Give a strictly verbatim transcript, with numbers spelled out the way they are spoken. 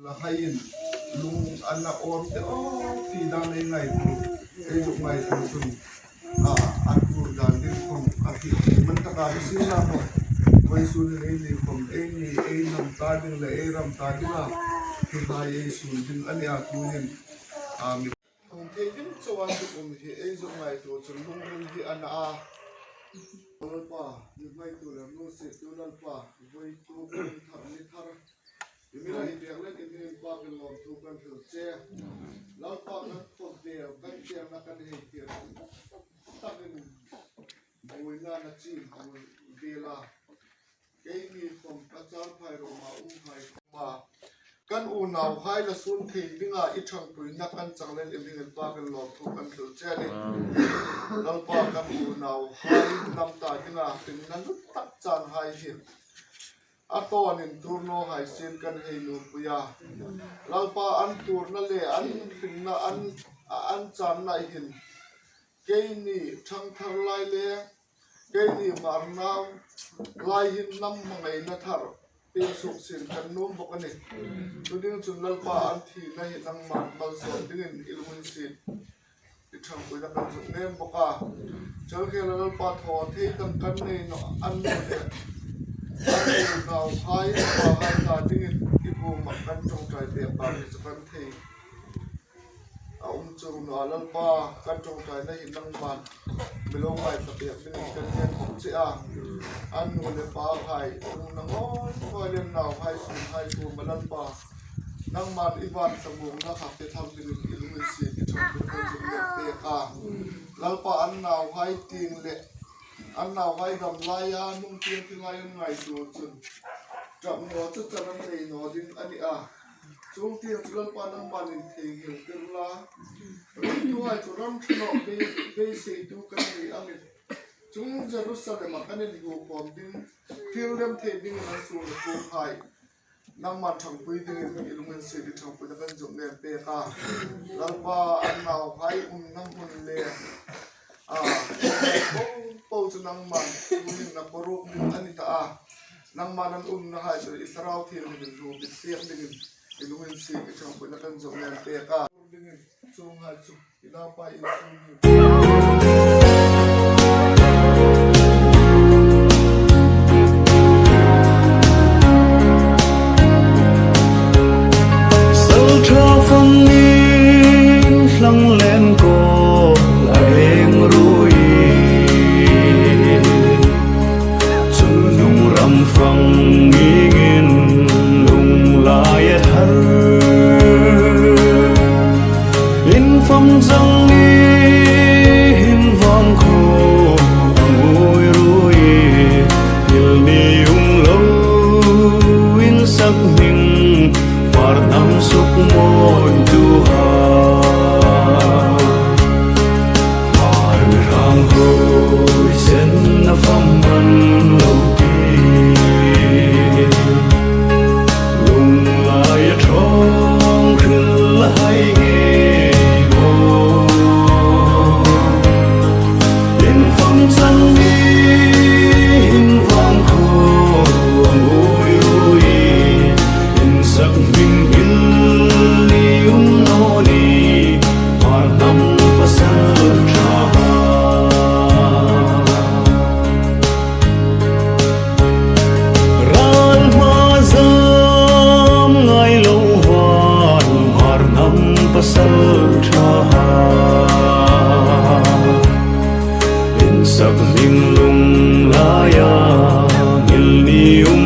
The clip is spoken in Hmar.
Lahaiin lung an na awm te aw ti dan ei ngaituo, ei zuk ngaituo chun, a, a tuor dan ding khom a hriet hman taka hi sin la maw. Vawisun hin eini khom, eini, ei hnam ta ding le ei ram ta dinga hi hai ei suol ding a nih a, tuhin, a, mi hung thei ding chauh a zuk um hi ei zuk ngaituo chun lungril hi a na a. Lalpa, mi hmangaitu le mi sietu Lalpa, vawituk thar ni thar i mi la pek leh i hming inpâkin lawmthu kan hril che. Lalpa, kan khawvel, kan tiengna kan hei tir takin buoina na chim ve la. Keini khom ka char phai ro ma um hai khom a, kan unauhai la suon thei dinga i ṭhangpuina kan chang leiin i hming inpâkin lawmthu kan hril che a nih. Lalpa, kan unauhai hnam ta dinga hringna hlu tak chanhai hi a tawnin tuor naw hai sien kan hei nuompui a. Lalpa, an tuorna le an hringna, an, an channa hin keini ṭhangthar lai le keini marna lai hin nangma ngaina thar pei suok sien kan nuom bawk a nih. Chu ding chun Lalpa, an thina hi nangman malsawm dingin i lunginsiet i ṭhangpuina kan zuk ngen bawk a. Chel khela Lalpa, thaw thei dang kan nei naw a ni le, an unauhai, pahai ta dingin i kuomah kan ṭawngṭai pek bak hi chu kan thei a um chuong naw a. Lalpa, kan ṭawngṭaina hi nangman mi lo ngaithlak pek dingin kan ngen bawk che a. An nu le pahai, ṭhungna ngawi ngawi le nauhai, sunhai kuoma Lalpa, nangman i van thlamuongna kha pe thar dingin i lunginsiet i ṭhangpui kan zuk ngen pek a. Lalpa, an nauhai tieng le an nauhai dam laia hnung tieng thil hai an ngaituo chun ṭap naw chu chan an nei naw ding a ni a. Chuong tieng chu Lalpa, nangman inthieng hril tir la. Ringtuhai chu ram ṭha naw bei, beiseitu kan ni angin, chuong Jerusalema kan inhuokhuom ding, thil lem thei dingin an suol le kuomhai nangman ṭhangpui dingin i lunginsiet i ṭhangpuina kan zuk ngen pek a. Lalpa, an nauhai umna hmun le, a, po po chu nangman tuhin na pawruk ding a ni ta a. Nangman an umnahai chu i Thlarau Thienghlimin hlu bit pek dingin i lunginsiet i ṭhangpuina kan zuk ngen pek a. Dingin chuonghai chu i Naupa Isu hmingin. Salṭha fangin hlanglen kawl a reng ruoi. Chungnung ram fang ngingin lunglai a thar. In fam chang ni hin vangkhuo a ngui ruoi. Thil ni um lo insak hming, hmar hnam suk mawi tu ha. Hmar hrang hoi sen a fam man lo ti. Lunglai a ṭhawng hril hai nge maw. In fam chang ni hin vangkhuo a ngui ruoi. Insak hming hmil ni um naw ni, hmar hnam pasal ṭha. Ral hma zam ngai lo van, hmar hnam pasal ṭha. Insak hming lunglai a, hmil ni um